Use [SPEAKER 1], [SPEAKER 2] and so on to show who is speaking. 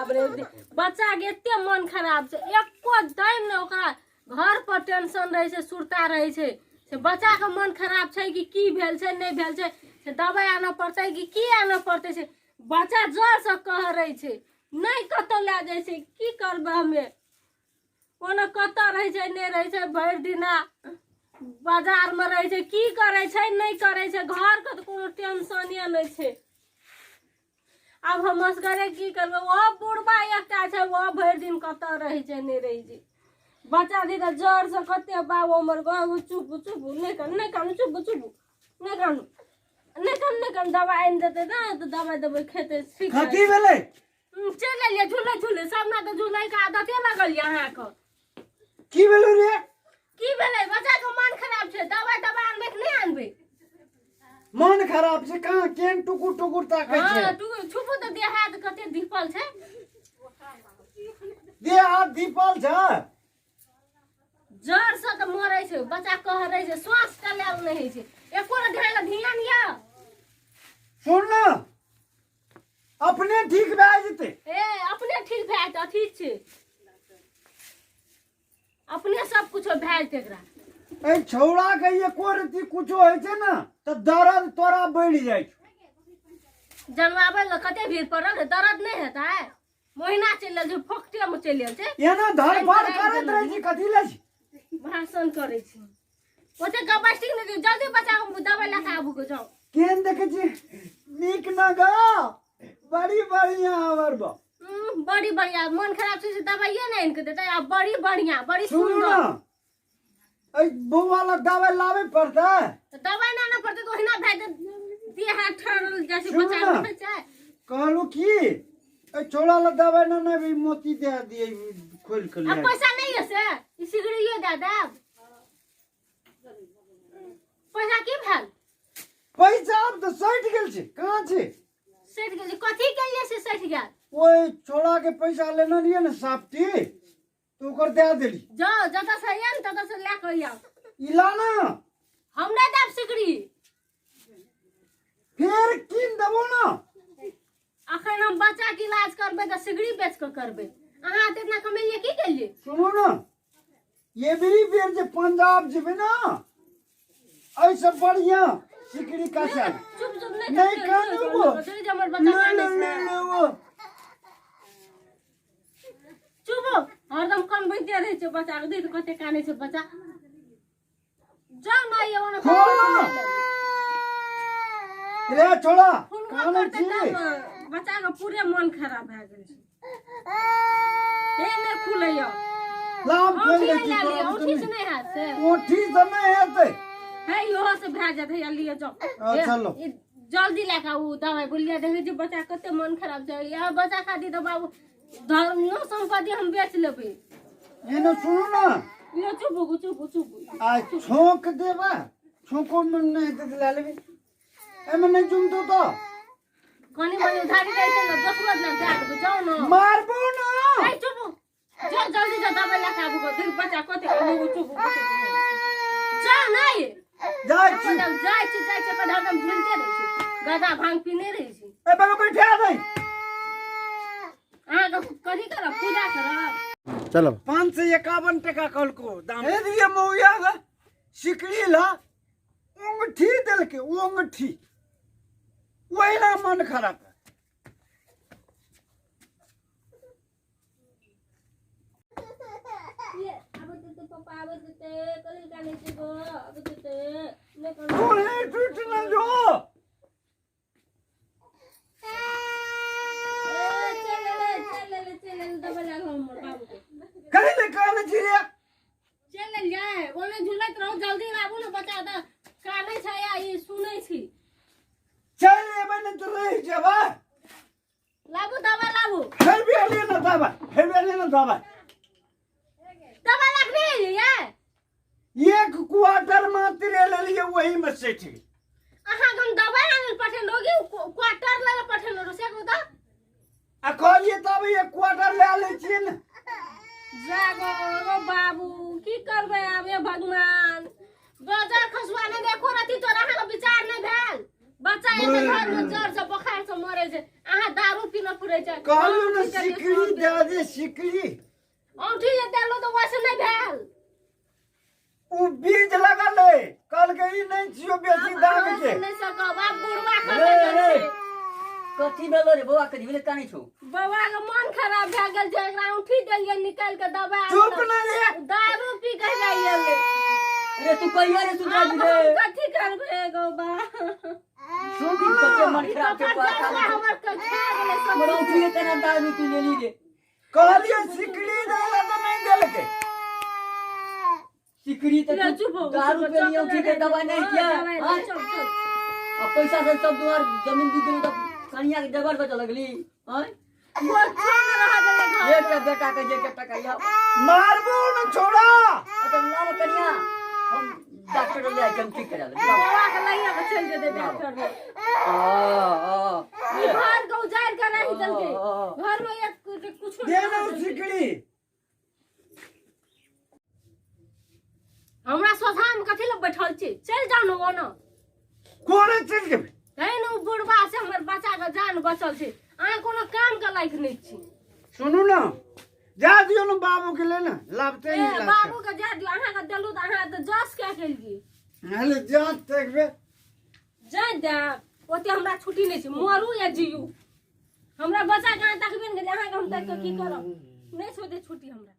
[SPEAKER 1] खराब रहै छै। बच्चा के एते मन खराब छै, एको दिन ने ओकरा घर पर टेंशन रहै छै, सुरता रहै छै से बच्चा के मन खराब छै कि की भेल छै नहि भेल छै, से दबाइ आनऽ पड़तै कि की आनऽ पड़तै। से बच्चा जर से कह रहै छै, नहि कतौ लए जाइ छै। की करबै हमे? ओना कतऽ रहै छै नहि रहै छै, भरि दिना बाजारमे रहै छै, की करै छै नहि करै छै, घरके तऽ कोनो टेंशने नहि छै। आब हम असगरे की करबै? ओहो बुढ़बा एकटा छै, ओहो भरि दिन कतऽ रहै छै नहि रहै छै। बच्चा दी तऽ जर से कते बाबू हमर बाबू। चुप चुप, नहि कानू, नहि कानू, चुप चुप, नहि कानू, नहि कानू, नहि कानू। दबाइ आनि देतै ने तऽ दबाइ देबै, खेतै ठीक।
[SPEAKER 2] कथी भेलै?
[SPEAKER 1] चलि एलियै झूले झूले सब ने तऽ झूले के आदते लगल यऽ अहाँके।
[SPEAKER 2] की भेलै रे?
[SPEAKER 1] की भेलै? बच्चा के मन खराब छै, दबाइ दबाइ आनबै कि नहि आनबै?
[SPEAKER 2] मन खराब छै कहाँ? केहन टुकुर टुकुर ताकै छै?
[SPEAKER 1] हँ, छुपू तऽ देह हाथ कते धीपल छै।
[SPEAKER 2] देह हाथ धीपल छै।
[SPEAKER 1] जर से तऽ मरै छै बच्चा, कह रहै छै, श्वास चलायल नहि होइ छै एको ध्यान ध्यान यऽ।
[SPEAKER 2] सुन ने, अपने ठीक भए जेतै।
[SPEAKER 1] ए, अपने ठीक भए जेतै? अथी छै, अपने सब कुछो भए जेतै एकरा।
[SPEAKER 2] एहि छौड़ा के एको रत्ती कुछो होइ छै ने तऽ दर्द तोरा बढ़ि जाइ छौ।
[SPEAKER 1] जनमाबै लए कते भीड़ पड़ल रहै, दर्द नहि हेतै? महीना चलि गेल छै, फोकटे मे चलि गेल छै।
[SPEAKER 2] एना धरफड़ करैत रहै छी, कथी लै छी?
[SPEAKER 1] भाषण करै छी, ओते गबस्टिक नहि दियौ, जल्दी बच्चा के दबाइ लए कऽ आबू के जाउ।
[SPEAKER 2] केहन देखै छी? नीक न गा? बड़ी बढ़िया हमर बा।
[SPEAKER 1] बड़ी बढ़िया। मन खराब छै से दबाइए नहि आनि कऽ देतै आ बड़ी बढ़िया, बड़ी
[SPEAKER 2] सुनू
[SPEAKER 1] सुन्दर।
[SPEAKER 2] ने, एहि बौआ लग दबाइ लाबै पड़तै।
[SPEAKER 1] तऽ दबाइ नहि आनऽ पड़तै तऽ ओहिना भए जेतै, देह हाथ ठरल जाइ छै।
[SPEAKER 2] सुनू
[SPEAKER 1] बच्चा
[SPEAKER 2] ने।
[SPEAKER 1] देखै छै।
[SPEAKER 2] कहलहुँ की, एहि छौड़ा लग दबाइ नहि ने, ई मोती दए दियै खोलि कऽ
[SPEAKER 1] आ
[SPEAKER 2] लए।
[SPEAKER 1] पैसा नहि यऽ से ई सिगरेटियो दए देब। पैसा की भेल?
[SPEAKER 2] पैसा आब तऽ सठि गेल छै। कहाँ छै?
[SPEAKER 1] सठि गेल छै। कथी के लिए से सठि गेल?
[SPEAKER 2] ओहि छौड़ा के पैसा लेने रहियै ने सापटी, तऽ ओकर दए देली।
[SPEAKER 1] जाओ, जतऽ से आयल ने ततऽ से लए कऽ आउ।
[SPEAKER 2] ई ला ना।
[SPEAKER 1] हम नहि देब सिकरी।
[SPEAKER 2] फेर कीन देबो ना।
[SPEAKER 1] अखन हम बच्चा के इलाज करबै तऽ सिगरी बेच कऽ करबै? अहाँ एते इतना कमेलियै की केलियै?
[SPEAKER 2] सुनू ने, ये बेरी बेर जे पंजाब जेबै ना, एहिसँ बढ़िया सिकरी कसा।
[SPEAKER 1] चुप चुप, नहि
[SPEAKER 2] नहि कानू गो।
[SPEAKER 1] देखै हमर बच्चा
[SPEAKER 2] ले
[SPEAKER 1] कानै
[SPEAKER 2] ले ले
[SPEAKER 1] छै।
[SPEAKER 2] ले वो।
[SPEAKER 1] चुप, हरदम कनबैते रहै छै बच्चा के। देख कते कानै छै बच्चा। जाउ ना ये ओना।
[SPEAKER 2] खोल ना। रे छोड़ा,
[SPEAKER 1] फोनवा
[SPEAKER 2] कानै
[SPEAKER 1] करतै
[SPEAKER 2] छी?
[SPEAKER 1] तब बच्चा के पूरे मन खराब भए गेल छै। हे, नहि खुलैया।
[SPEAKER 2] लाम खोल दै
[SPEAKER 1] औंठी
[SPEAKER 2] छी
[SPEAKER 1] लए
[SPEAKER 2] तोरा
[SPEAKER 1] लिअ,
[SPEAKER 2] बुते।
[SPEAKER 1] औंठी से
[SPEAKER 2] नहि
[SPEAKER 1] नहि हैत से।
[SPEAKER 2] ओठी से नहि हेतै।
[SPEAKER 1] हे, इहो से भए जायत। हैया लिअ, जाउ।
[SPEAKER 2] अच्छा, चलो।
[SPEAKER 1] ई जल्दी लए कऽ आबू दबाइ। बोलिए, देखै छी बच्चा कते मन खराब छै। इएह बच्चा खातिर तऽ बाबू धर्म सम्पत्ति हम बेच लेबै।
[SPEAKER 2] एने सुनू ने।
[SPEAKER 1] यो, चुप हो, चुप चुप।
[SPEAKER 2] आ छौंक देबा, छौंको में नहि हेतै तऽ लए लेबै। एहिमे नहि जुमतौ तऽ
[SPEAKER 1] कनि मनि उधारी रहै छै ने, दोसरो दिना दए देबै। जाउ ने।
[SPEAKER 2] मारबो ना।
[SPEAKER 1] ए, चुप, जाउ जल्दी जाउ, दबाइ लए कऽ आबू गऽ। देख बच्चा कते। चुप चुप, जाउ नहि।
[SPEAKER 2] जाइ छी।
[SPEAKER 1] जाइ छी, जाइ छी। अपन हरदम झूलते रहै छै, गदा भांग पीने रहै छै।
[SPEAKER 2] ए बगा बैठा दे।
[SPEAKER 1] अहाँके कथी करब? पूजा करब?
[SPEAKER 3] चलो।
[SPEAKER 2] 551 टका कहलको दाम। हे दिए मौया गा सिकड़ी ला अंगूठी देलके, अंगूठी। ओहिना मन खराब।
[SPEAKER 1] आबैत हेतै पप्पा, आबैत हेतै। कथी कानै छै गो? आबैत हेतै, नहि कानू।
[SPEAKER 2] तू ही टूट न जो।
[SPEAKER 1] ए, चलि एलै, चलि एलै, चलि एलै। दबाइ लए कऽ हमर बाबूके।
[SPEAKER 2] कहीं ले काने छी रे?
[SPEAKER 1] चलि एलियै। ओने झुलैत रहू, जल्दी आबू ने। बच्चा तऽ कानै छै आ ई सुनै छी।
[SPEAKER 2] चल एबै ने तऽ रहि जेबै।
[SPEAKER 1] लाबू दबाइ, लाबू।
[SPEAKER 2] फेर भी अलियै ना दबाइ, फेर भी अलियै ना दबाइ।
[SPEAKER 1] दबाइ राखने एलियै?
[SPEAKER 2] एक क्वार्टर मात्र लेलियै, वही में सठि गेल।
[SPEAKER 1] अहाँके हम दबाइ आनै लए पठेने रहौं कि क्वार्टर लै लए पठेने रहौं, से कहू तऽ?
[SPEAKER 2] आ कहलियै तब एक क्वार्टर लए लै छियै ने।
[SPEAKER 1] जागो गो बाबू, की करबै आब? हे भगवान, बाजार खसुआ नहि देखो रति तोरा। अहाँके विचार नहि भेल? बच्चा एते घर में जर से बोखार से मरे छै, अहाँ दारू पीना पुरै छै।
[SPEAKER 2] कहलियौ ने सिकड़ी दए दे सिकड़ी।
[SPEAKER 1] औंठी जे देलहुँ तऽ ओहिसँ नहि भेल।
[SPEAKER 2] उ बीज लगल है, कहलकै ई नहि छियौ बेसी
[SPEAKER 1] आब
[SPEAKER 2] दाम
[SPEAKER 1] अहाँ
[SPEAKER 2] के।
[SPEAKER 1] से नहि सकब, आब बुढ़वा
[SPEAKER 3] रे
[SPEAKER 1] खतम
[SPEAKER 3] रे
[SPEAKER 1] छै।
[SPEAKER 3] कथी भेलो रे बौआ? कथी भेलै? कानै छौ?
[SPEAKER 1] बौआ के मन खराब भए गेल छै, एकरा औंठी देलियै निकालि के दबाइ
[SPEAKER 2] चुप
[SPEAKER 1] आनलक।
[SPEAKER 2] न रे।
[SPEAKER 1] दारू पी के जाइए।
[SPEAKER 3] रे तू कहिया रे सुधरा
[SPEAKER 1] आब
[SPEAKER 3] रे?
[SPEAKER 1] हम कथी करबै गौ बा?
[SPEAKER 2] सुनू
[SPEAKER 3] कते
[SPEAKER 2] ने,
[SPEAKER 3] मन खराब छै बौआ,
[SPEAKER 1] कपड़ा हमर के खा गेलै सब।
[SPEAKER 3] हमर औंठी के केना दारू पी लेली रे?
[SPEAKER 2] कहलियै सिकड़ी दै लए तऽ नहि देलकै।
[SPEAKER 3] सिकरी तऽ
[SPEAKER 1] ले,
[SPEAKER 3] तू
[SPEAKER 1] चुप हो,
[SPEAKER 3] दारू
[SPEAKER 1] चुप हो,
[SPEAKER 3] पे लियौ
[SPEAKER 1] चॉकलेट
[SPEAKER 3] के दवा नहीं
[SPEAKER 1] हाँ,
[SPEAKER 3] किया?
[SPEAKER 1] दवाइ
[SPEAKER 3] हाँ?
[SPEAKER 1] ले, चल, चल।
[SPEAKER 3] आ पैसा से सब दुआर जमीन दी देलू तऽ कनिया के जबर बचऽ लगली आँय?
[SPEAKER 1] बच्चो ने रह गेलै घर।
[SPEAKER 3] एकटा बेटा के जे के टका या
[SPEAKER 2] मारबो न छोड़ा।
[SPEAKER 3] तऽ लाब कनिया, हम डॉक्टर लग जाइ छी, हम ठीक करा देब, लाब।
[SPEAKER 1] बौआ के लइया के चलि जेतै डॉक्टर लग।
[SPEAKER 3] आ आ
[SPEAKER 1] ई घर के उजाड़ि के राखि देलकै।
[SPEAKER 3] आ।
[SPEAKER 1] घर में एक कुछो
[SPEAKER 2] दे
[SPEAKER 1] नहि
[SPEAKER 2] ने उ
[SPEAKER 1] देलकै।
[SPEAKER 2] सिकड़ी।
[SPEAKER 1] हमरा सोझा में कथी लए बैठल छी? चलि जाउ ने ओना।
[SPEAKER 2] कोना चलि जेबै?
[SPEAKER 1] तै ने ओ बुढ़बा से हमर बच्चा के जान बचल छै। अहाँ कोनो काम के लायक नहि छी।
[SPEAKER 2] सुनू ने, जा दियौ ने बाबू के ले ने लाबते
[SPEAKER 1] ए
[SPEAKER 2] नहीं।
[SPEAKER 1] बाबू के जा दियौ, अहाँ के देलू तऽ अहाँ तऽ जस कए केलियै।
[SPEAKER 2] हेले जाँच देखबे।
[SPEAKER 1] जाय देब, ओते हमरा छुट्टी नहि छै। मरू या जियू, हमरा बच्चा के अहाँ तकबे ने केलियै, अहाँके हम ताकि कऽ की करब? नहि छै ओते छुट्टी हमरा।